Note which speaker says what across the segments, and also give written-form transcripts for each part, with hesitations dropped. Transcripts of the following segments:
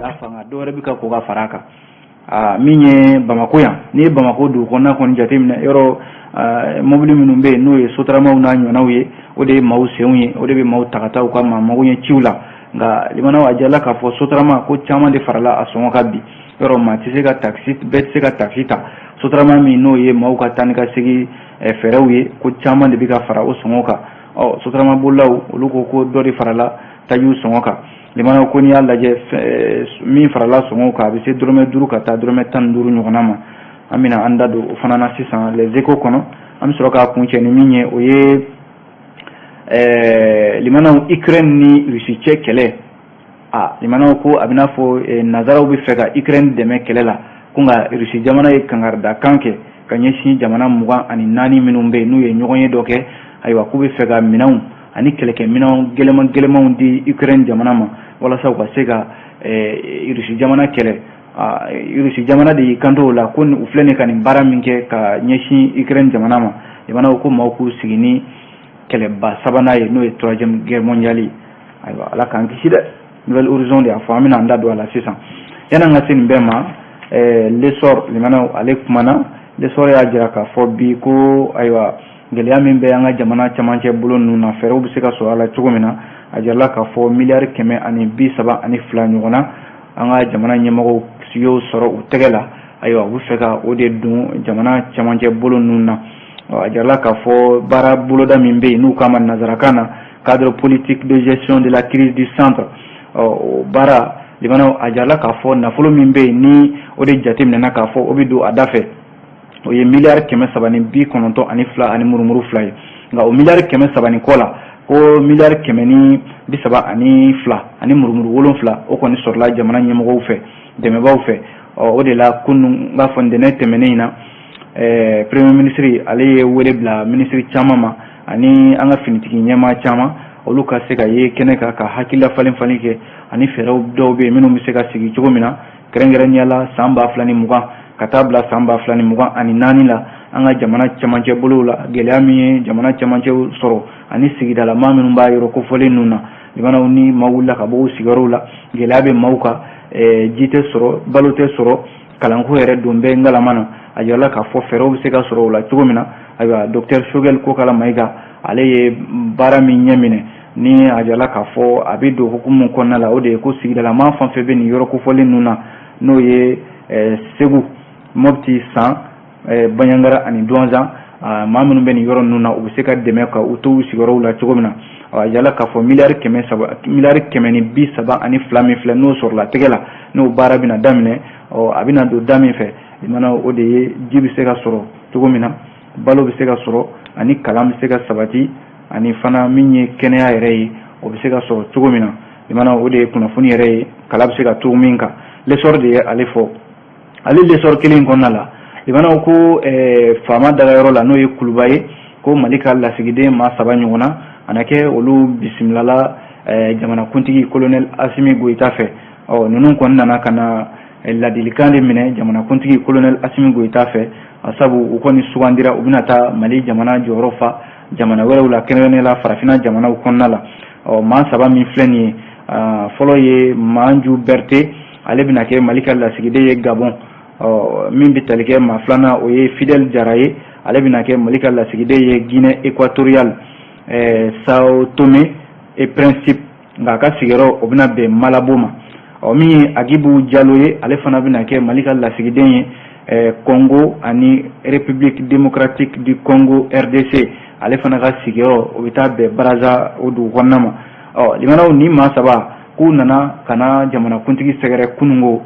Speaker 1: y'a fanga dɔw wɛrɛ bɛ ka ko ka fara a kan. Aa, min ye Bamakɔ yan, n'i ye Bamakɔ dugu kɔnɔna kɔni jateminɛ, yɔrɔ mobili minnu bɛ yen, n'o ye sotaramaw n'a ɲɔgɔnnaw ye, o de ye maaw senw ye, o de bɛ maaw ta ka taa u ka maa mago ɲɛ ciw la. Nka limanaw, a jirala k'a fɔ sotarama ko caman de farala a sɔngɔ kan bi. Yɔrɔ maa tɛ se ka takisi, bɛɛ tɛ se ka takisi ta. Sotarama min n'o ye maaw ka taa ni ka segin fɛɛrɛw ye, ko caman de bɛ ka fara o sɔngɔ kan. Ɔ, sotarama bolilaw, olu ko ko dɔ de farala tajiw sɔngɔ kan. Limanaw, ko n'i y'a lajɛ, min farala sɔngɔ kan, a bɛ se dɔrɔmɛ 5 ka taa dɔrɔmɛ 15 ɲɔgɔnna ma. An bɛna an da don o fana na sisan Les Échos kɔnɔ. An bɛ sɔrɔ k'a kuncɛ ni min ye, o ye limanaw, Ukraine ni Russie cɛ kɛlɛ. A limanaw, ko a bɛna fɔ nazaraw bɛ fɛ ka Ukraine dɛmɛ kɛlɛ la, ko nka Russie jamana ye kangarida kan kɛ ka ɲɛsin jamana 24 minnu bɛ yen, n'u ye ɲɔgɔn ye dɔ kɛ. Ayiwa, k'u bɛ fɛ ka minɛnw ani kɛlɛkɛminɛnw gɛlɛman gɛlɛmanw di Ukraine jamana ma walasa u ka se ka Russie jamana kɛlɛ. Russie jamana de y'i kanto o la ko u filɛ nin ka nin baara min kɛ ka ɲɛsin Ukraine jamana ma, jamanaw ko maaw k'u sigi ni kɛlɛba sabanan ye, n'o ye Troisième Guerre mondiale ye. Ayiwa, Ala k'an kisi dɛ. Nouvel Horizon de y'a fɔ. An bɛna an da don a la sisan. Yan'an ka se nin bɛɛ ma, L'Essor, limanaw, ale kumana. L'Essor y'a jira k'a fɔ bi ko ayiwa, gɛlɛya min bɛ an ka jamana camancɛ bolo ninnu na, fɛɛrɛw bɛ se ka sɔrɔ a la cogo min na. A jirala k'a fɔ miliyari 132 ɲɔgɔn na, an ka jamana ɲɛmɔgɔw y'o sɔrɔ u tɛgɛ la. Ayiwa, u bɛ fɛ ka o de don jamana camancɛ bolo ninnu na. A jirala k'a fɔ baara boloda min bɛ yen, n'u k'a ma nanzarakan na cadre politique de gestion de la crise du centre, o baara, limanaw, a jirala k'a fɔ nafolo min bɛ yen, ni o de jateminɛna k'a fɔ o bɛ don a da fɛ, o ye miliyari 392 ani murumuru fila ye. Nka o miliyari 300 ni kɔ la, ko miliyari 132 ani murumuru 7, o kɔni sɔrɔla jamana ɲɛmɔgɔw fɛ, dɛmɛbaaw fɛ. Ɔ, o de la kunun, n b'a fɔ ntɛnɛn tɛmɛnen in na, premier ministre ale ye wele bila minisiri caman ma ani an ka finitigi ɲɛmaa caman, olu ka se ka ye kɛnɛ kan ka hakilila falen falen kɛ, ani fɛɛrɛw dɔw bɛ yen minnu bɛ se ka sigi cogo min na, kɛrɛnkɛrɛnnenya la san 2020 ka taa bila san 2024 la, an ka jamana camancɛ bolow la, gɛlɛya min ye jamana camancɛw sɔrɔ ani sigidala maa minnu b'a yɔrɔ kofɔlen ninnu na. Limanaw, ni maaw wulila ka bɔ u sigiyɔrɔw la, gɛlɛya bɛ maaw kan, ji tɛ sɔrɔ, balo tɛ sɔrɔ, kalanko yɛrɛ don bɛɛ ngalama na. A jirala k'a fɔ fɛɛrɛw bɛ se ka sɔrɔ o la cogo min na. Ayiwa, docteur Choguel Kokala Mayiga, ale ye baara min ɲɛ minɛ, ni a jirala k'a fɔ a bɛ don hukumu kɔnɔna la, o de ye ko sigidala maa fɛn fɛn bɛ nin yɔrɔ kofɔlen ninnu na, n'o ye Segu, Mopti, San, Bandiagara ani Duwanzan, maa minnu bɛ nin yɔrɔ ninnu na, u bɛ se ka dɛmɛ ka u to u sigiyɔrɔw la cogo min na. A jirala k'a fɔ miliyari 300, miliyari 132 min filɛ, n'o sɔrɔla tɛgɛ la, n'o baara bɛna daminɛ, ɔ, a bɛna don da min fɛ, limana, o de ye ji bɛ se ka sɔrɔ cogo min na, balo bɛ se ka sɔrɔ, ani kalan bɛ se ka sabati, ani fana min ye kɛnɛya yɛrɛ ye, o bɛ se ka sɔrɔ cogo min na. Limana, o de ye kunnafoni yɛrɛ ye, kala bɛ se ka turu min kan. L'Essor de ye ale fɔ. Ale L'Essor kelen in kɔnɔna la, limanaw, ko faama dagayɔrɔ la, n'o ye Kuluba ye, ko Mali ka lasigiden maa saba ɲɔgɔn na, a na kɛ olu bisimilala jamanakuntigi colonel Assimi Goïta fɛ. Ɔ, ninnu kɔni nana ka na ladilikan de minɛ jamanakuntigi colonel Assimi Goïta fɛ, sabu u kɔni sugandira, u bɛna taa Mali jamana jɔyɔrɔ fa jamana wɛrɛw la, kɛrɛnkɛrɛnnenya la farafinna jamanaw kɔnɔna la. Ɔ, maa saba min filɛ nin ye, fɔlɔ ye Manju Berete, ale bɛna kɛ Mali ka lasigiden ye Gabon. Ɔ, min bɛ tali kɛ maa filanan, o ye Fidèle Jara ye, ale bɛna kɛ Mali ka lasigiden ye Guinée équatoriale, Sao Tomé et Principe, nka a ka sigiyɔrɔ, o bɛna bɛn Malabo ma. Ɔ, min ye Agibu Jalo ye, ale fana bɛna kɛ Mali ka lasigiden ye Congo ani République démocratique du Congo, RDC, ale fana ka sigiyɔrɔ, o bɛ taa bɛn Brazza, o dugu kɔnɔna ma. Ɔ, limanaw, ni maa saba k'u nana ka na jamanakuntigi sɛgɛrɛ kununko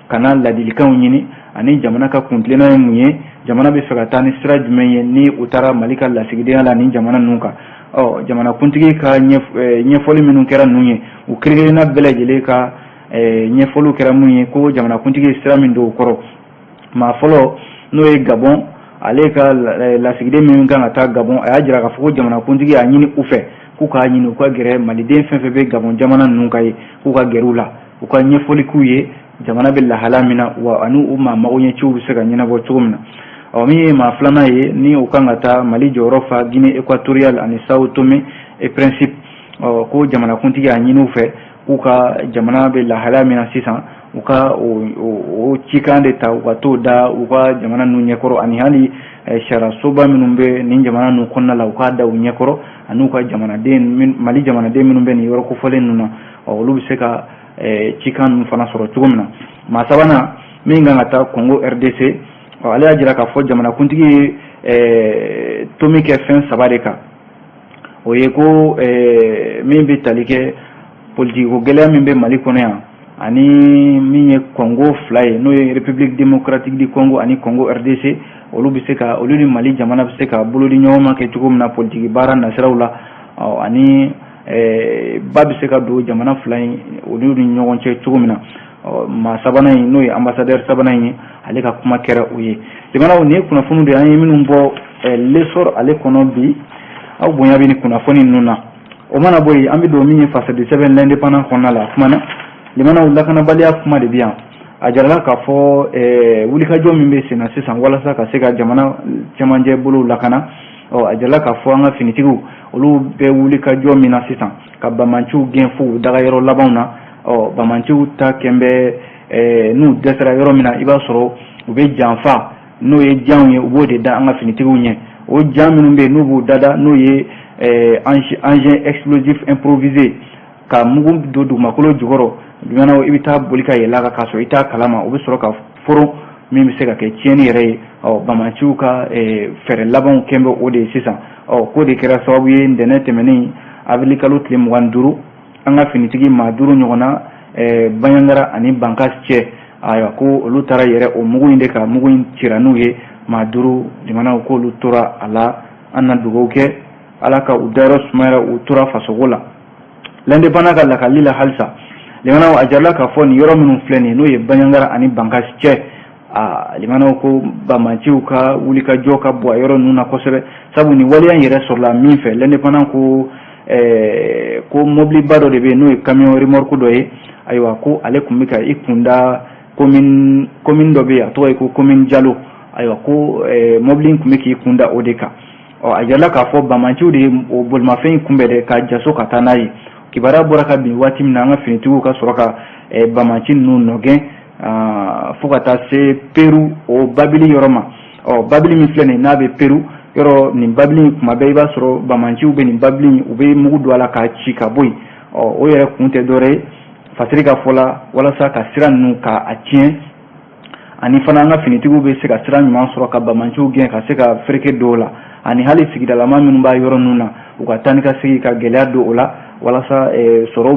Speaker 1: ka na ladilikanw ɲini ani jamana ka kuntilenna ye mun ye, jamana bɛ fɛ ka taa ni sira jumɛn ye, ni u taara Mali ka lasigidenya la ni jamana ninnu kan. Ɔ, jamanakuntigi ka ɲɛfɔli minnu kɛra ninnu ye, u kelen-kelenna bɛɛ lajɛlen ka ɲɛfɔliw kɛra mun ye, ko jamanakuntigi ye sira min don o kɔrɔ. Maa fɔlɔ, n'o ye Gabon, ale ka lasigiden min kan ka taa Gabon, a y'a jira k'a fɔ ko jamanakuntigi y'a ɲini u fɛ k'u k'a ɲini u ka gɛrɛ maliden fɛn fɛn bɛ Gabon jamana ninnu ka ye, k'u ka gɛrɛ u la, u ka ɲɛfɔli k'u ye jamana bɛ lahala min na, wa ani u maa mago ɲɛciw bɛ se ka ɲɛnabɔ cogo min na. Ɔ, min ye maa filanan ye, ni o kan ka taa Mali jɔyɔrɔ fa Guinée équatoriale ani Sao Tomé et Principe, ɔ, ko jamanakuntigi y'a ɲini u fɛ k'u ka jamana bɛ lahalaya min na sisan, U ka o cikan de ta, u ka t'o da u ka jamana ninnu ɲɛkɔrɔ, ani hali sariyasoba minnu bɛ nin jamana ninnu kɔnɔna la, u k'a da u ɲɛkɔrɔ, ani u ka jamanaden, Mali jamanaden minnu bɛ nin yɔrɔ kofɔlen ninnu na, olu bɛ se ka cikan ninnu fana sɔrɔ cogo min na. Maa sabanan min kan ka taa Congo RDC, ale y'a jira k'a fɔ jamanakuntigi ye tomi kɛ fɛn saba de kan. O ye ko min bɛ tali kɛ politikiko gɛlɛya min bɛ Mali kɔnɔ yan, ani min ye Congo fila ye, n'o ye République démocratique du Congo ani Congo RDC, olu bɛ se ka, olu ni Mali jamana bɛ se ka bolodi ɲɔgɔn ma kɛ cogo min na politiki baara nasiraw la, ani ba bɛ se ka don jamana fila in olu ni ɲɔgɔn cɛ cogo min na. Maa sabanan in, n'o ye ambassadeur sabanan in ye, ale ka kuma kɛra o ye. Jamanaw, nin ye kunnafoni de ye an ye minnu bɔ L'Essor ale kɔnɔ bi. Aw bonya bɛ ni kunnafoni ninnu na. O mana bɔ yen, an bɛ don min ye fasadi sɛbɛn L'Indépendant kɔnɔna la. Kuma na, limanaw, lakanabaliya kuma de bɛ yan. A jarala k'a fɔ wulikajɔ min bɛ sen na sisan walasa ka se ka jamana cɛmancɛ bolow lakana, ɔ a jarala k'a fɔ an ka finitigiw, olu bɛ wulikajɔ min na sisan ka bamanciw gɛn fo u daga yɔrɔ labanw na. Ɔ bamanciw ta kɛn bɛ n'u dɛsɛra yɔrɔ min na, i b'a sɔrɔ u bɛ janfa, n'o ye janw ye, u b'o de da an ka finitigiw ɲɛ. O jan minnu bɛ yen n'u b'u dada, n'o ye engin explosif improvisé, ka mugu don dugumakolo jukɔrɔ, jumɛn i bɛ taa boli ka yɛlɛ a kan k'a sɔrɔ i t'a kalama, o bɛ sɔrɔ ka foron, min bɛ se ka kɛ tiɲɛni yɛrɛ ye. Ɔ bamanciw ka fɛɛrɛ labanw kɛn bɛ o de ye sisan. Ɔ k'o de kɛra sababu ye, ntɛnɛn tɛmɛnen, avril kalo tile 25, an ka finitigi maa duuru ɲɔgɔnna Bandiagara ani Bankass cɛ, ayiwa, ko olu taara yɛrɛ o mugu in de kan. Mugu in cira n'u ye, maa duuru jamanaw k'olu tora a la. An na dugawu kɛ, Ala ka u dayɔrɔ sumayara, u tora fasoko la. L'Indépendant ka lakali la halisa, limanaw, a jarala k'a fɔ nin yɔrɔ minnu filɛ nin ye, n'o ye Bandiagara ani Bankass cɛ, aa limanaw, ko bamanciw ka wulikajɔ ka bɔ a yɔrɔ ninnu na kosɛbɛ, sabu nin waleya in yɛrɛ sɔrɔla min fɛ. L'Indépendant ko mobiliba dɔ de bɛ yen, n'o ye camion remorque dɔ ye. Ayiwa, ko ale tun bɛ ka i kunda commune dɔ bɛ yen, a tɔgɔ ye ko commune Jalo. Ayiwa, ko mobili in tun bɛ k'i kunda o de kan. Ɔ a jirala k'a fɔ bamanciw de ye o bolimafɛn in kunbɛn dɛ, ka jaso ka taa n'a ye. Kibaruya bɔra ka bin waati min na, an ka finitigiw ka sɔrɔ ka bamaci ninnu nɔgɛn fo ka taa se Peru o babili yɔrɔ ma. Ɔ babili min filɛ nin n'a bɛ Peru yɔrɔ, nin babili in, kuma bɛɛ i b'a sɔrɔ bamanciw bɛ nin babili in, u bɛ mugu don a la k'a ci ka bɔ yen. Ɔ o yɛrɛ kun tɛ dɔwɛrɛ ye, Fasiri ka fɔ la, walasa ka sira ninnu ka a tiɲɛ, ani fana an ka finitigiw bɛ se ka sira ɲuman sɔrɔ ka bamanciw gɛn, ka se ka fereke don o la, ani hali sigidalama minnu b'a yɔrɔ ninnu na, u ka taa ni ka segin ka gɛlɛya don o la, walasa sɔrɔw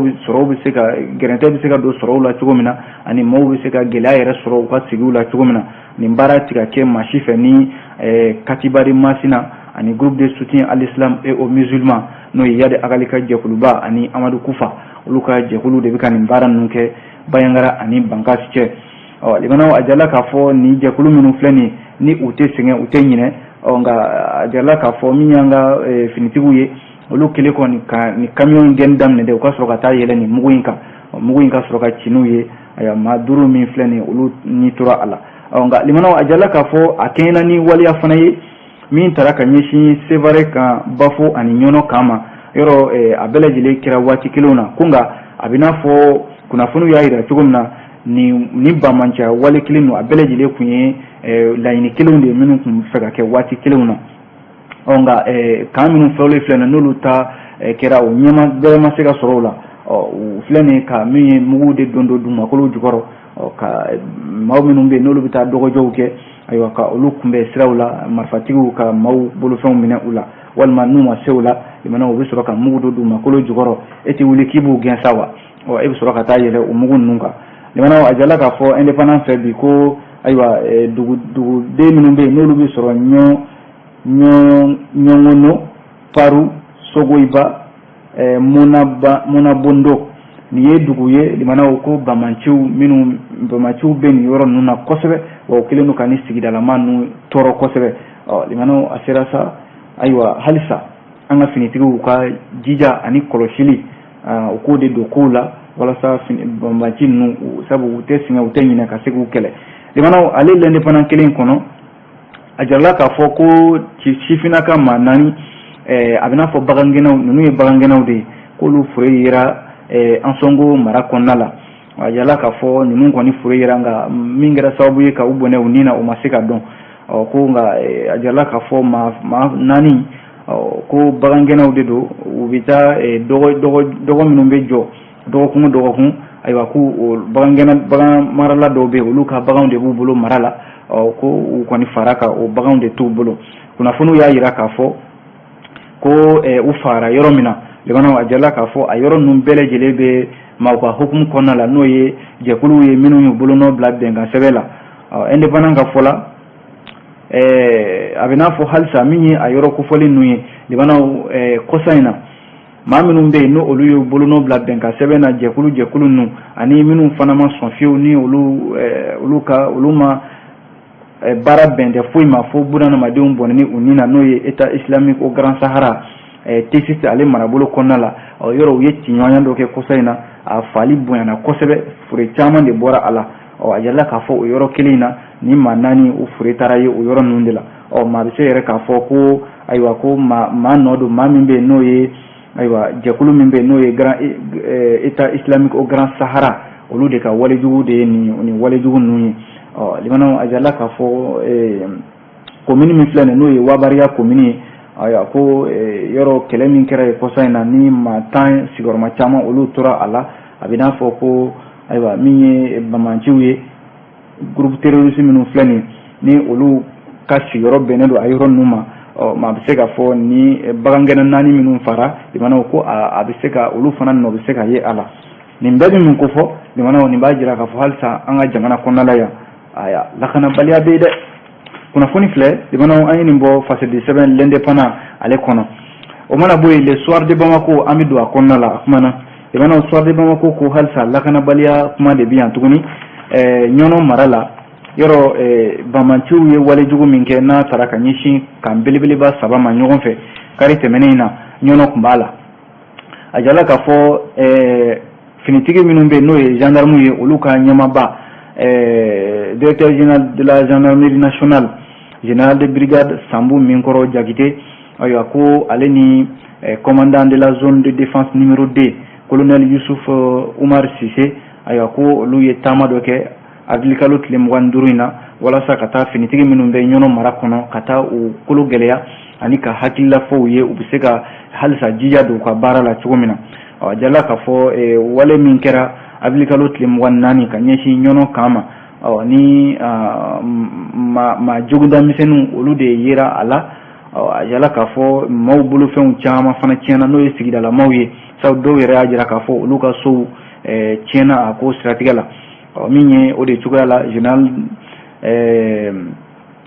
Speaker 1: bɛ se ka gɛrɛntɛ bɛ se ka don sɔrɔw la cogo min na, ani maaw bɛ se ka gɛlɛya yɛrɛ sɔrɔ u ka sigiw la cogo min na. Nin baara ti ka kɛ maa si fɛ ni Katiba de Masina ani Groupe de soutien à l'islam et aux musulmans, n'o ye Iyad Ag Ghali ka jɛkuluba ani Amadu Kufa, olu ka jɛkulu de bɛ ka nin baara ninnu kɛ Bandiagara ani Bankass cɛ. Ɔ limanaw, a jirala k'a fɔ nin jɛkulu minnu filɛ nin ni u tɛ sɛgɛn, u tɛ ɲinɛ. Ɔ nka a jirala k'a fɔ min y'an ka finitigiw ye, olu kelen kɔni ka nin camion gɛnni daminɛ dɛ, u ka sɔrɔ ka taa yɛlɛ nin mugu in kan, mugu in ka sɔrɔ ka ci n'u ye. Ayiwa, maa duuru min filɛ nin, olu ni tora a la. Ɔ nka limanaw, a jirala k'a fɔ a kɛɲɛna ni waleya fana ye min taara ka ɲɛsin Sevare kan, Bafo ani Ɲɔnɔ kan ma yɔrɔ, a bɛɛ lajɛlen kɛra waati kelenw na. Ko nka a bɛ n'a fɔ kunnafoniw y'a jira cogo min na, nin bamanciya wale kelen ninnu, a bɛɛ lajɛlen tun ye laɲini kelenw de ye minnu tun bɛ fɛ ka kɛ waati kelenw na. Ɔ nka kan minnu fɔlen filɛ nin, n'olu ta kɛra, o ɲɛma bɛrɛ ma se ka sɔrɔ o la. Ɔ u filɛ nin ka min ye mugu de don dugumakolo jukɔrɔ, ɔ ka maaw minnu bɛ yen n'olu bɛ taa dɔgɔjɔw kɛ, ayiwa, ka olu kunbɛn siraw la, marifatigiw ka maaw bolofɛnw minɛ u la, walima n'u ma se o la, limanaw, u bɛ sɔrɔ ka mugu don dugumakolo jukɔrɔ. E tɛ wuli k'i b'u gɛn sa wa? Ɔ e bɛ sɔrɔ ka taa yɛlɛ o mugu ninnu kan. Limanaw, a jirala k'a fɔ Indépendant fɛ bi ko ayiwa, duguden minnu bɛ yen n'olu bɛ sɔrɔ Ɲɔngɔnɔ, Paru, Sogoyiba, Monabondo, nin ye dugu ye, limanaw, ko bamanciw minnu, bamanciw bɛ nin yɔrɔ ninnu na kosɛbɛ, wa u kɛlen don ka ni sigidalama ninnu tɔɔrɔ kosɛbɛ. Ɔ limanaw, a sera sa, ayiwa, halisa an ka finitigiw ka jija ani kɔlɔsili, u k'o de don kow la walasa banbaanci ninnu, sabu u tɛ sɛgɛn, u tɛ ɲinɛ, ka se k'u kɛlɛ. Limanaw, ale L'Indépendant kelen kɔnɔ, a jirala k'a fɔ ko sifinnaka maa naani, a bɛ n'a fɔ bagangɛnnaw ninnu ye bagangɛnnaw de ye, k'olu fure yera Ansongo mara kɔnɔna la. A yirala k'a fɔ ninnu kɔni fure yera, nka min kɛra sababu ye ka u bɔnɛ u ni na, o ma se ka dɔn. Ɔ ko nka a jirala k'a fɔ maa 4, ko bagangɛnnaw de don. U bɛ taa dɔgɔ minnu bɛ jɔ dɔgɔkun o dɔgɔkun, ayiwa, ko bagangɛnna, bagan marala dɔw bɛ yen, olu ka baganw de b'u bolo mara la. Ɔ ko u kɔni fara ka o baganw de t'u bolo. Kunnafoniw y'a jira k'a fɔ ko u fara yɔrɔ min na, limanaw, a jirala k'a fɔ a yɔrɔ ninnu bɛɛ lajɛlen bɛ maaw ka hukumu kɔnɔna la, n'o ye jɛkuluw ye minnu y'u bolonɔ bila bɛnkan sɛbɛn la. Indépendant ka fɔ la, a bɛ n'a fɔ halisa min ye a yɔrɔ kofɔlen ninnu ye, limanaw, kɔsa in na, maa minnu bɛ yen n'o olu y'u bolonɔ bila bɛnkan sɛbɛn na, jɛkulu ninnu ani minnu fana ma sɔn fiyewu, ni olu ka olu ma baara bɛn tɛ foyi ma fo bunadamadenw bɔnɛni u ni na, n'o ye État islamique au Grand Sahara, Tessit ale marabolo kɔnɔna la. Ɔ yɔrɔ u ye ciɲɔgɔnya dɔ kɛ kɔsa in na, a faali bonyana kosɛbɛ, fure caman de bɔra a la. Ɔ a yirala k'a fɔ o yɔrɔ kelen in na, ni maa 4 u fure taara ye o yɔrɔ ninnu de la. Ɔ maa bɛ se yɛrɛ k'a fɔ ko ayiwa, ko maa nɔ don, maa min bɛ yen n'o ye, ayiwa, jɛkulu min bɛ yen n'o ye grand État islamique au Grand Sahara, olu de ka walejugu de ye nin walejugu ninnu ye. Ɔ limanaw, a jirala k'a fɔ komini min filɛ nin, n'o ye Wabariya komini ye, ayiwa, ko yɔrɔ kɛlɛ min kɛra yen kɔsa in na, ni maa 10 sigiyɔrɔma caman olu tora a la, a bɛ n'a fɔ ko ayiwa, min ye bamanciw ye, groupe terroriste minnu filɛ nin, ni olu ka sigiyɔrɔ bɛnnen don a yɔrɔ ninnu ma. Ɔ maa bɛ se k'a fɔ ni bagangɛnna 4 minnu fara, limanaw, ko a bɛ se ka olu fana nɔ bɛ se ka ye a la. Nin bɛɛ bɛ min ko fɔ, limanaw, nin b'a jira k'a fɔ halisa an ka jamana kɔnɔna la yan, aya, lakanabaliya bɛ yen dɛ. Kunnafoni filɛ, limanaw, an ye nin bɔ fasidi sɛbɛn L'Indépendant ale kɔnɔ. O mana bɔ yen, Le Soir de Bamako, an bɛ don a kɔnɔna la. A kumana, limanaw, Soir de Bamako ko halisa lakanabaliya kuma de bɛ yan tuguni Ɲɔnɔ mara la. Yɔrɔ bamanciw ye walejugu min kɛ n'a taara ka ɲɛsin kan belebeleba 3 ma ɲɔgɔn fɛ kari tɛmɛnen in na, Ɲɔnɔ tun b'a la. A jirala k'a fɔ finitigi minnu bɛ yen, n'o ye gendarme ye, olu ka ɲɛmaaba, directeur général de la gendarmerie nationale, général de brigade Sanbu Minkɔrɔ Jakite, ayiwa, ko ale ni commandant de la zone de défense numéro 2, colonel Youssouf Umar Sise, ayiwa, ko olu ye taama dɔ kɛ avril tile 25 in na, walasa ka taa finitigi minnu bɛ Ɲɔnɔ mara kɔnɔ, ka taa u kolo gɛlɛya ani ka hakilila fɔ u ye, u bɛ se ka halisa jija don u ka baara la cogo min na. A jirala k'a fɔ wale min kɛra avril tile 24 ka ɲɛsin Ɲɔnɔ kan ma, ɔ ni maa joginda misɛnninw, olu de yera a la. A jirala k'a fɔ maaw bolofɛnw caman fana tiɲɛna, n'o ye sigidalamaw ye, sabu dɔw yɛrɛ y'a jira k'a fɔ olu ka sow tiɲɛna a ko siratigɛ la. Ɔ min ye o de cogoya la,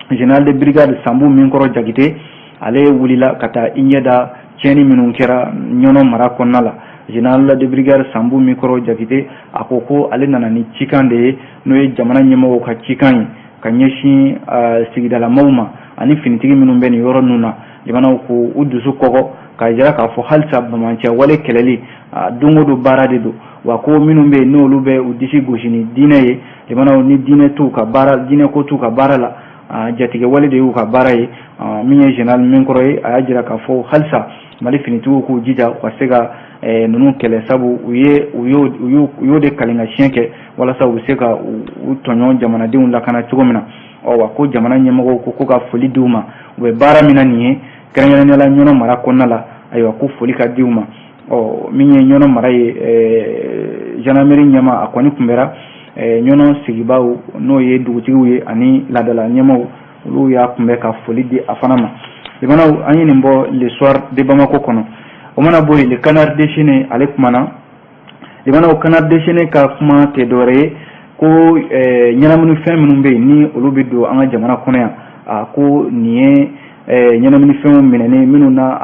Speaker 1: général de brigade Sanbu Minkɔrɔ Jakite, ale wulila ka taa i ɲɛ da tiɲɛni minnu kɛra Ɲɔnɔ mara kɔnɔna la. Général de brigade Sanbu Minkɔrɔ Jakite, a ko ko ale nana ni cikan de ye, n'o ye jamana ɲɛmɔgɔw ka cikan ye ka ɲɛsin sigidalamaw ma ani finitigi minnu bɛ nin yɔrɔ ninnu na. Jamanaw ko u dusu kɔgɔ k'a jira k'a fɔ halisa bamanciya wale kɛlɛli, don o don baara de don. Wa ko minnu bɛ yen, n'olu bɛ u disi gosi ni diinɛ ye, jamanaw, ni diinɛ t'u ka baara, diinɛ ko t'u ka baara la, jatigɛ wale de y'u ka baara ye. Min ye général Minkɔrɔ ye, a y'a jira k'a fɔ halisa Mali finitigiw k'u jija u ka se ka ninnu kɛlɛ, sabu u ye u y'o de kalan ka siɲɛ kɛ walasa u bɛ se ka u tɔɲɔgɔn jamanadenw lakana cogo min na. Ɔ wa ko jamana ɲɛmɔgɔw ko ka foli di u ma, u bɛ baara min na nin ye, kɛrɛnkɛrɛnnenya la Ɲɔnɔ mara kɔnɔna la. Ayiwa, ko foli ka di u ma. Ɔ min ye Ɲɔnɔ mara ye, gendarmerie ɲɛmaa, a kɔni kunbɛra Ɲɔnɔ sigibaaw, n'o ye dugutigiw ye ani laadala ɲɛmaaw, olu y'a kunbɛ ka foli di a fana ma. Limanaw, an ye nin bɔ Le Soir de Bamako kɔnɔ. O mana bɔ yen, Le Canard déchaîné, ale kumana. Limanaw, Canard déchaîné ka kuma tɛ dɔwɛrɛ ye ko ɲɛnaminifɛn minnu bɛ yen, ni olu bɛ don an ka jamana kɔnɔ yan, a ko nin ye ɲɛnaminifɛnw minɛnen minnu na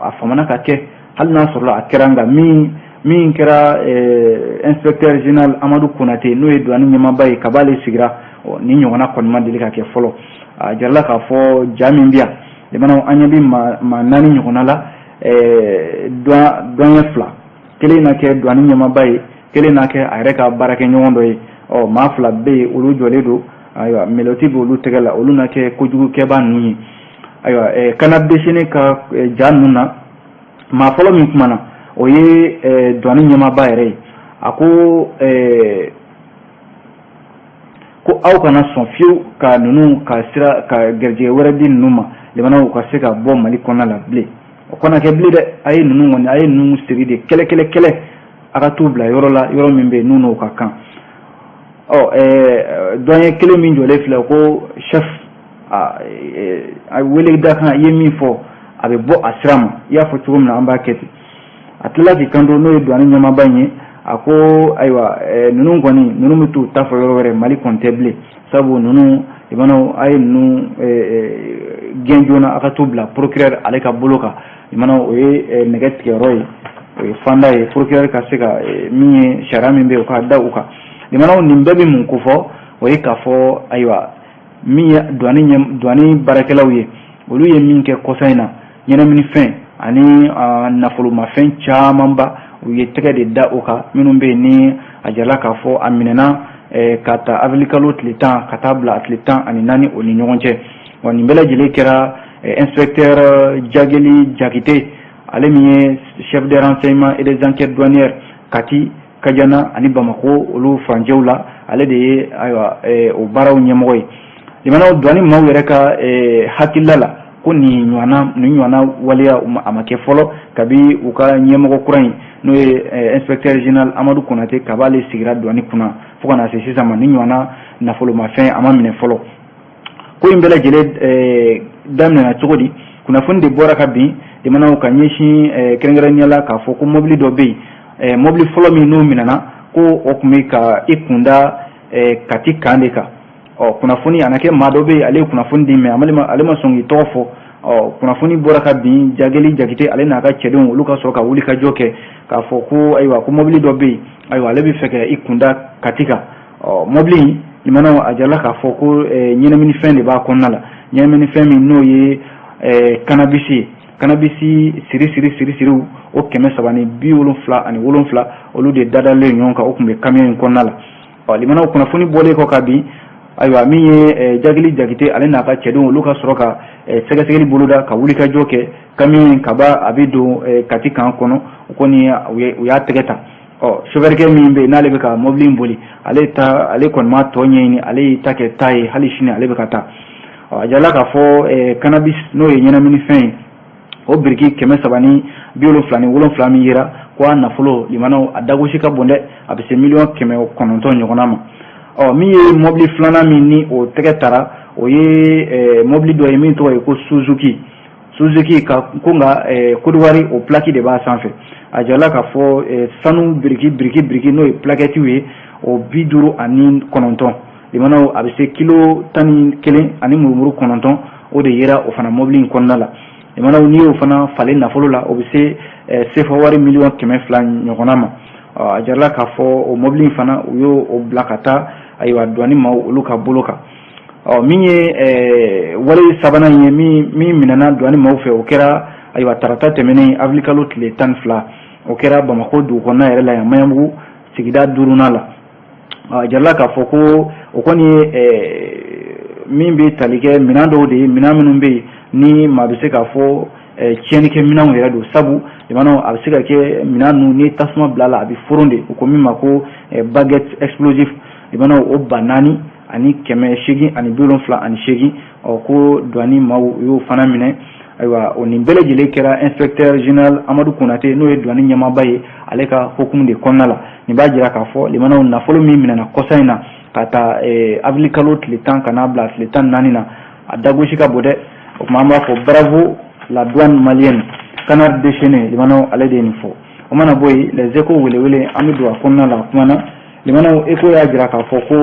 Speaker 1: a famana ka kɛ, hali n'a sɔrɔla a kɛra, nka min kɛra inspecteur général Amadu Konate, n'o ye douane ɲɛmaaba ye, kab'ale sigira, ni ɲɔgɔnna kɔni ma deli ka kɛ fɔlɔ. A jirala k'a fɔ ja min bɛ yan, limanaw, an ɲɛ bɛ maa 4 ɲɔgɔnna la, douanier 2, kelen na kɛ douane ɲɛmaaba ye, kelen na kɛ a yɛrɛ ka baarakɛɲɔgɔn dɔ ye. Ɔ maa 2 bɛ yen, olu jɔlen don, ayiwa, menottes bɛ olu tɛgɛ la, olu na kɛ kojugukɛbaa ninnu ye. Ayiwa, Canard déchaîné ka ja ninnu na, maa fɔlɔ min kumana, o ye douane ɲɛmaaba yɛrɛ ye. A ko ko aw kana sɔn fiyewu ka ninnu ka sira ka garijɛgɛ wɛrɛ di ninnu ma, limanaw ka se ka bɔ Mali kɔnɔna la bilen. O kana kɛ bilen dɛ. A ye ninnu kɔni, a ye ninnu siri de kɛlɛ kɛlɛ kɛlɛ, a ka t'u bila yɔrɔ la, yɔrɔ min bɛ yen n'u n'o ka kan. Ɔ douanier kelen min jɔlen filɛ ko chef, a wele da kan, i ye min fɔ a bɛ bɔ a sira ma, i y'a fɔ cogo min na an b'a kɛ ten. A tilala k'i kanto, n'o ye douane ɲɛmaaba in ye, a ko ayiwa, ninnu kɔni, ninnu bɛ t'u ta fɔ yɔrɔ wɛrɛ, Mali kɔni tɛ bilen, sabu ninnu, limanaw, a ye ninnu gɛn joona, a ka t'u bila procureur ale ka bolo kan. Limanaw, o ye nɛgɛ tigɛyɔrɔ ye, o ye fanda ye, procureur ka se ka min ye sariya min bɛ yen, o ka da u kan. Limanaw, nin bɛɛ bɛ mun ko fɔ? O ye k'a fɔ ayiwa, min ye douane baarakɛlaw ye, olu ye min kɛ kɔsa in na, ɲɛnaminifɛn ani nafolomafɛn camanba, u ye tɛgɛ de da o kan. Minnu bɛ yen ni a jirala k'a fɔ a minɛna ka ta avril kalo tile 10 ka taa bila a tile 14 o ni ɲɔgɔn cɛ. Wa nin bɛɛ lajɛlen kɛra inspecteur Jageli Jakite, ale min ye chef de renseignement et des enquêtes douanières Kati, Kajana ani Bamako, olu furancɛw la, ale de ye ayiwa o baaraw ɲɛmɔgɔ ye. Limanaw, douane maaw yɛrɛ ka hakilila la ko nin ɲɔgɔnna waleya a ma kɛ fɔlɔ kabi u ka ɲɛmɔgɔ kura in, n'o ye inspecteur général Amadu Konate, kab'ale sigira douane kunna fo ka na se sisan ma, nin ɲɔgɔnna nafolomafɛn a ma minɛ fɔlɔ. Ko in bɛɛ lajɛlen daminɛna cogo di? Kunnafoni de bɔra ka bin, limanaw, ka ɲɛsin kɛrɛnkɛrɛnnenya la k'a fɔ ko mobili dɔ bɛ yen, mobili fɔlɔ min n'o minɛna, ko o tun bɛ ka i kunda Kati kan de kan. Ɔ kunnafoni a na kɛ maa dɔ bɛ yen, ale ye kunnafoni di, mais ale ma sɔn k'i tɔgɔ fɔ. Ɔ kunnafoni bɔra ka bin, Jageli Jakite, ale n'a ka cɛdenw, olu ka sɔrɔ ka wuli ka jɔ kɛ k'a fɔ ko ayiwa, ko mobili dɔ bɛ yen, ayiwa, ale bɛ fɛ ka i kunda Kati kan. Ɔ mobili in, limanaw, a jirala k'a fɔ ko ɲɛnaminifɛn de b'a kɔnɔna la, ɲɛnaminifɛn min n'o ye cannabis ye, cannabis siri siri siri siriw, o 377, olu de dadalen ɲɔgɔn kan, o tun bɛ camion in kɔnɔna la. Ɔ limanaw, kunnafoni bɔlen kɔ ka bin, ayiwa, min ye Jagili Jakite, ale n'a ka cɛdenw, olu ka sɔrɔ ka sɛgɛsɛgɛli boloda ka wuli ka jɔ kɛ. Camion in kaba a bɛ don Kati kan kɔnɔ, o kɔni u y'a tɛgɛ ta. Ɔ chauffeur min bɛ yen n'ale bɛ ka mobili in boli, ale ta, ale kɔni ma tɔ ɲɛɲini, ale y'i ta kɛ taa ye, hali sini ale bɛ ka taa. Ɔ a jirala k'a fɔ cannabis, n'o ye ɲɛnaminifɛn ye, o biriki 377 min yera, ko a nafolo, limanaw, a dagosi ka bon dɛ, a bɛ se miliyɔn 900 ɲɔgɔnna ma. Ɔ min ye mobili filanan min ni o tɛgɛ tara, o ye mobili dɔ ye min tɔgɔ ye ko Suzuki, Suzuki ka ko, nka Côte d'Ivoire o plaque de b'a sanfɛ. A jirala k'a fɔ sanu biriki biriki biriki, n'o ye plaquettes ye, o 59, limanaw, a bɛ se kilo 11 ani murumuru 9, o de yera o fana mobili in kɔnɔna la. Limanaw, n'i y'o fana falen nafolo la, o bɛ se sefa wari miliyɔn 200 ɲɔgɔnna ma. A jirala k'a fɔ o mobili in fana, u y'o o bila ka taa ayiwa douane maaw olu ka bolo kan. Ɔ min ye wale sabanan ye min minɛna douane maaw fɛ, o kɛra ayiwa tarata tɛmɛnen, avril kalo tile 12, o kɛra Bamakɔ dugu kɔnɔna yɛrɛ la yan, Maɲanbugu sigida duurunan la. A jirala k'a fɔ ko o kɔni ye min bɛ tali kɛ minɛn dɔw de ye, minɛn minnu bɛ yen ni maa bɛ se k'a fɔ tiɲɛnikɛ minɛnw yɛrɛ don, sabu limanaw, a bɛ se ka kɛ minɛn ninnu, ni tasuma bila la, a bɛ foron de, u ko min ma ko baguette explosif. Limanaw, o 4878, ɔ ko douane maaw u y'o fana minɛ. Ayiwa, o nin bɛɛ lajɛlen kɛra inspecteur général Amadu Konate, n'o ye douane ɲɛmaaba ye, ale ka hukumu de kɔnɔna la. Nin b'a jira k'a fɔ, limanaw, nafolo min minɛna kɔsa in na ka taa avril kalo tile 10 ka n'a bila tile 14 na, a dagosi ka bon dɛ. O tuma an b'a fɔ bravo la douane malienne, canard déchaîné. Limanaw, ale de ye nin fɔ. O mana bɔ yen, Les Échos welewele, an bɛ don a kɔnɔna la. A kumana, limanaw, Écho y'a jira k'a fɔ ko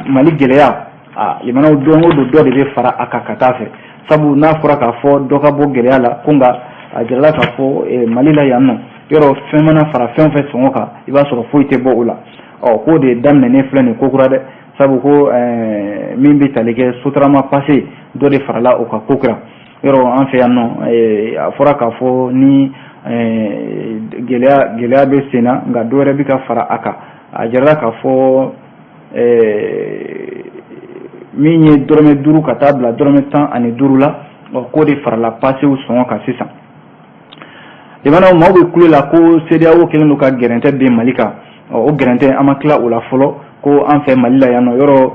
Speaker 1: Mali gɛlɛya a, limanaw, don o don dɔ de bɛ fara a kan ka taa fɛ, sabu n'a fɔra k'a fɔ dɔ ka bɔ gɛlɛya la, ko nka a jirala k'a fɔ Mali la yan nɔ, yɔrɔ fɛn mana fara fɛn o fɛn sɔngɔ kan, i b'a sɔrɔ foyi tɛ bɔ o la. Ɔ k'o de daminɛnen filɛ nin ko kura dɛ, sabu ko min bɛ tali kɛ Sotrama passe, dɔ de farala o kan ko kura. Yɔrɔ an fɛ yan nɔ, a fɔra k'a fɔ ni gɛlɛya gɛlɛya bɛ sen na, nka dɔ wɛrɛ bɛ ka fara a kan. A jirala k'a fɔ min ye dɔrɔmɛ 5 ka taa bila dɔrɔmɛ 15 la, ɔ k'o de farala passew sɔngɔ kan sisan. Limanaw, maaw bɛ kule la ko CEDEAO kɛlen don ka gɛrɛntɛ bin Mali kan. Ɔ, o gɛrɛntɛ, an ma tila o la fɔlɔ, ko an fɛ Mali la yan nɔ, yɔrɔ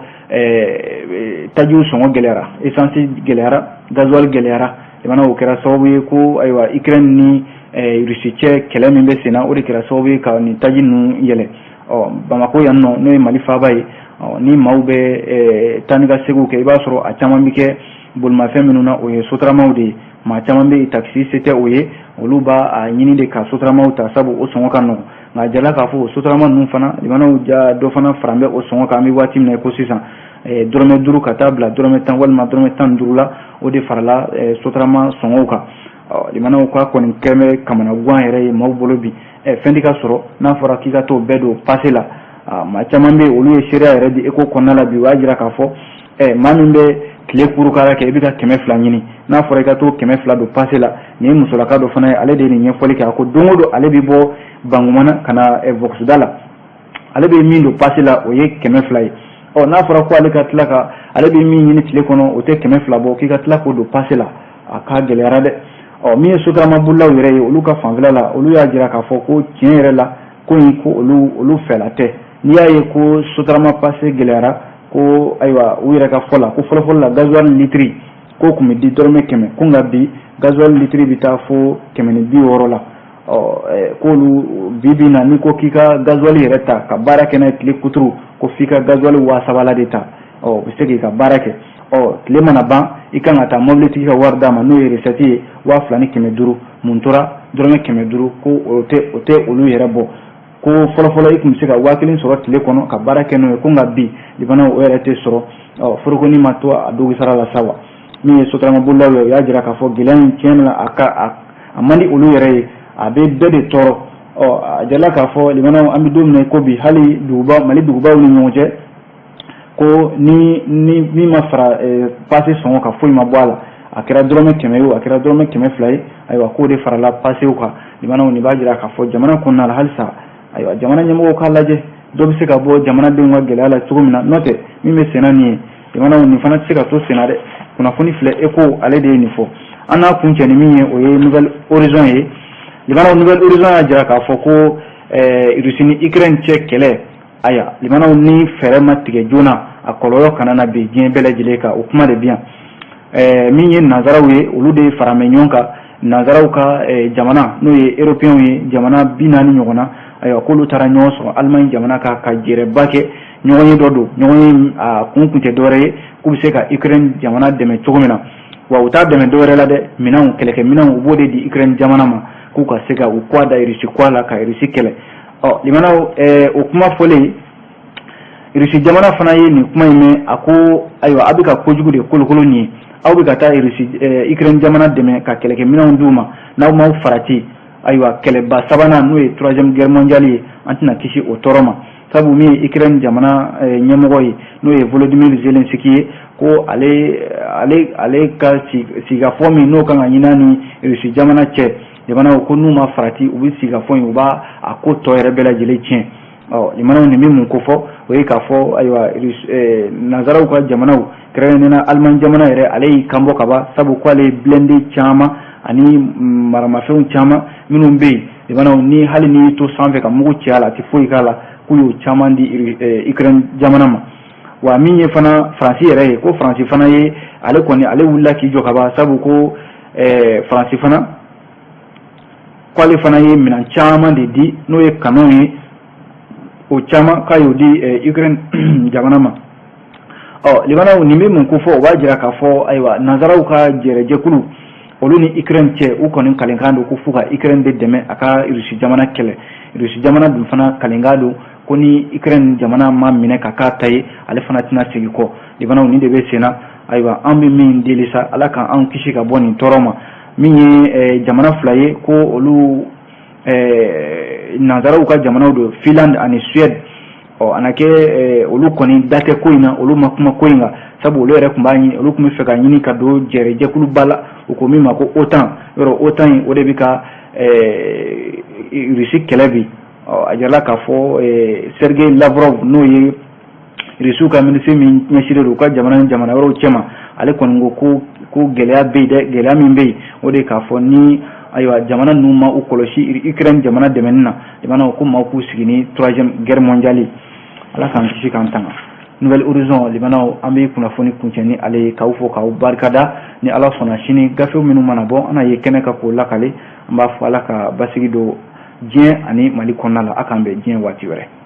Speaker 1: tajiw sɔngɔ gɛlɛyara, essence gɛlɛyara, gasoil gɛlɛyara. Limanaw, o kɛra sababu ye ko ayiwa, Ukraine ni Russie cɛ kɛlɛ min bɛ sen na, o de kɛra sababu ye ka nin taji ninnu yɛlɛ. Ɔ, Bamakɔ yan nɔ, n'o ye Mali faaba ye, ɔ, ni maaw bɛ taa ni ka seginw kɛ, i b'a sɔrɔ a caman bɛ kɛ bolimafɛn minnu na, o ye sotaramaw de ye. Maa caman bɛ yen, takisi se tɛ o ye, olu b'a a ɲini de ka sotaramaw ta, sabu o sɔngɔ ka nɔgɔn. Nka jala k'a fɔ o sotarama ninnu fana, limanaw, ja dɔ fana faran bɛ o sɔngɔ kan. An bɛ waati min na i ko sisan, dɔrɔmɛ 5 ka taa bila dɔrɔmɛ 10 walima dɔrɔmɛ 15 la, o de farala sotarama sɔngɔw kan. Limanaw, k'a kɔni kɛn bɛ kamanagan yɛrɛ ye maaw bolo bi. Fɛn tɛ ka sɔrɔ, n'a fɔra k'i ka t'o bɛɛ don pase la. Maa caman bɛ yen, olu ye seereya yɛrɛ di eko kɔnɔna la bi. O y'a jira k'a fɔ maa min bɛ tile kurukara kɛ, i bɛ ka 200 ɲini, n'a fɔra i ka t'o 200 don pase la. Nin ye musolaka dɔ fana ye, ale de ye nin ɲɛfɔli kɛ. A ko don o don ale bɛ bɔ Bangumana ka na Voxda la, ale bɛ min don pase la, o ye 200 ye. Ɔ, n'a fɔra ko ale ka tila ka, ale bɛ min ɲini tile kɔnɔ, o tɛ 200 bɔ, k'i ka tila k'o don pase la, a ka gɛlɛyara dɛ. Ɔ, min ye sotarama bolilaw yɛrɛ ye, olu ka fanfɛla la, olu y'a jira k'a fɔ ko tiɲɛ yɛrɛ la, ko in ko olu fɛla tɛ. N'i y'a ye ko sotarama pase gɛlɛyara, ko ayiwa, u yɛrɛ ka fɔ la, ko fɔlɔfɔlɔ la, gasoil litiri ko tun bɛ di dɔrɔmɛ 100, ko nka bi gasoil litiri bɛ taa fo 160 la. Ɔ, k'olu bi bi na, n'i ko k'i ka gasoil yɛrɛ ta ka baara kɛ n'a ye tile kuturu, ko f'i ka gasoil 3000 la de ta. Ɔ, u bɛ se k'i ka baara kɛ. Ɔ, tile mana ban, i kan ka taa mobilitigi ka wari d'a ma, n'o ye recette ye, 2500. Mun tora? Dɔrɔmɛ 500. Ko o tɛ olu yɛrɛ bɔ. Ko fɔlɔfɔlɔ, i tun bɛ se ka 1000 sɔrɔ tile kɔnɔ ka baara kɛ n'o ye, ko nka bi, limanaw, o yɛrɛ tɛ sɔrɔ. Ɔ, forokoni ma to a dogisara la sa wa. Min ye sotarama bolilaw ye, u y'a jira k'a fɔ gɛlɛya in, tiɲɛ na, a ka a man di olu yɛrɛ ye, a bɛ bɛɛ de tɔɔrɔ. Ɔ, a jirala k'a fɔ, limanaw, an bɛ don min na i ko bi, hali duguba, Mali dugubaw ni ɲɔgɔn cɛ, ko ni min ma fara pase sɔngɔ kan, foyi ma bɔ a la, a kɛra dɔrɔmɛ 100 ye o, a kɛra dɔrɔmɛ 200 ye, ayiwa, k'o de farala pasew kan. Limanaw, nin b'a jira k'a fɔ jamana kɔnɔna la halisa, ayiwa, jamana ɲɛmɔgɔw k'a lajɛ dɔ bɛ se ka bɔ jamanadenw ka gɛlɛya la cogo min na. N'o tɛ, min bɛ senna nin ye, limanaw, nin fana tɛ se ka to senna dɛ. Kunnafoni filɛ, eko ale de ye nin fɔ. An n'a kun cɛ ni min ye, o ye Nouvel Horizon ye. Limanaw, Nouvel Horizon y'a jira k'a fɔ ko Russie ni Ukraine cɛ kɛlɛ, aya, limanaw, ni fɛɛrɛ ma tigɛ joona, a kɔlɔlɔ kana na bin diɲɛ bɛɛ lajɛlen kan. O kuma de bi yan. Min ye nanzaraw ye, olu de faramɛ ɲɔgɔn kan, nanzaraw ka jamana, n'o ye européens ye, jamana 40 ɲɔgɔn na, ayiwa, k'olu taara ɲɔgɔn sɔrɔ Allemagne jamana kan ka jɛrɛba kɛ. Ɲɔgɔn ye dɔ don, ɲɔgɔn ye a kun tɛ dɔwɛrɛ ye k'u bɛ se ka Ukraine jamana dɛmɛ cogo min na. Wa u t'a dɛmɛ dɔwɛrɛ la dɛ, minɛnw, kɛlɛkɛminɛnw, u b'o de di Ukraine jamana ma, k'u ka se ka u kɔ da Russie kɔ la ka Russie kɛlɛ. Ɔ, limanaw, o kuma fɔlen, Russie jamana fana ye nin kuma in mɛn. A ko ayiwa, a bɛ ka kojugu de kolokolo nin ye, aw bɛ ka taa Russie, Ukraine jamana dɛmɛ ka kɛlɛkɛminɛnw d'u ma. N'aw m'aw farati, ayiwa, kɛlɛba sabanan, n'o ye troisième guerre mondiale ye, an tɛna kisi o tɔɔrɔ ma. Sabu min ye Ukraine jamana ɲɛmɔgɔ ye, n'o ye Volodymyr Zelensky ye, ko ale ka sigikafɔ min n'o kan ka ɲini ni Russie jamana cɛ jamanaw, ko n'u ma farati, u bɛ sigikafɔ in, u b'a a ko tɔ yɛrɛ bɛɛ lajɛlen tiɲɛ. Ɔ, limanaw, nin bɛ mun ko fɔ? O ye k'a fɔ ayiwa, nanzaraw ka jamanaw, kɛrɛnkɛrɛnnenya Allemagne jamana yɛrɛ, ale y'i kanbɔ ka ban, sabu k'ale ye blindé caman ani maramafɛnw caman minnu bɛ yen, limanaw, ni hali n'i y'i to sanfɛ ka mugu ci a la, a tɛ foyi k'a la, k'u y'o caman di Ukraine jamana ma. Wa min ye fana Faransi yɛrɛ ye, ko Faransi fana ye, ale kɔni, ale wulila k'i jɔ ka ban, sabu ko Faransi fana, k'ale fana ye minɛn caman de di, n'o ye canonw ye, o caman k'a y'o di Ukraine jamana ma. Ɔ, limanaw, nin bɛ mun ko fɔ? O b'a jira k'a fɔ ayiwa, nanzaraw ka jɛrɛjɛkulu, olu ni Ukraine cɛ, u kɔni kalenkan don ko f'u ka Ukraine de dɛmɛ a ka Russie jamana kɛlɛ. Russie jamana dun fana kalenkan don ko ni Ukraine jamana ma minɛ ka k'a ta ye, ale fana tɛna segin kɔ. Limanaw, nin de bɛ sen na. Ayiwa, an bɛ min deli sa, Ala ka anw kisi ka bɔ nin tɔɔrɔ ma. Min ye jamana fila ye, ko olu nanzaraw ka jamanaw don, Finlande ani Suède. Ɔ, a na kɛ olu kɔni da tɛ ko in na, olu ma kuma ko in kan, sabu olu yɛrɛ tun b'a ɲini, olu tun bɛ fɛ ka ɲini ka don jɛrɛjɛkuluba la, u ko min ma ko OTAN. Yɔrɔ OTAN in, o de bɛ ka Russie kɛlɛ bi. Ɔ, a jirala k'a fɔ Sergei Lavrov, n'o ye Russiw ka minisiri min ɲɛsinnen don u ka jamana ni jamana wɛrɛw cɛma, ale kɔni ko ko gɛlɛya bɛ yen dɛ. Gɛlɛya min bɛ yen, o de ye k'a fɔ ni Ayiwa, jamana ninnu ma u kɔlɔsi Ukraine jamana dɛmɛni na. Limanaw, ko maaw k'u sigi ni troisième guerre mondiale. Ala k'an kisi k'an tanga. Nouvel Horizon, limanaw, an bɛ kunnafoni kuncɛ ni ale ye, k'aw fo k'aw barikada. Ni Ala sɔnna, sini gafew minnu mana bɔ, an na ye kɛnɛ kan k'o lakale. An b'a fɔ Ala ka basigi don diɲɛ ani Mali kɔnɔna la. A k'an bɛn diɲɛ waati wɛrɛ.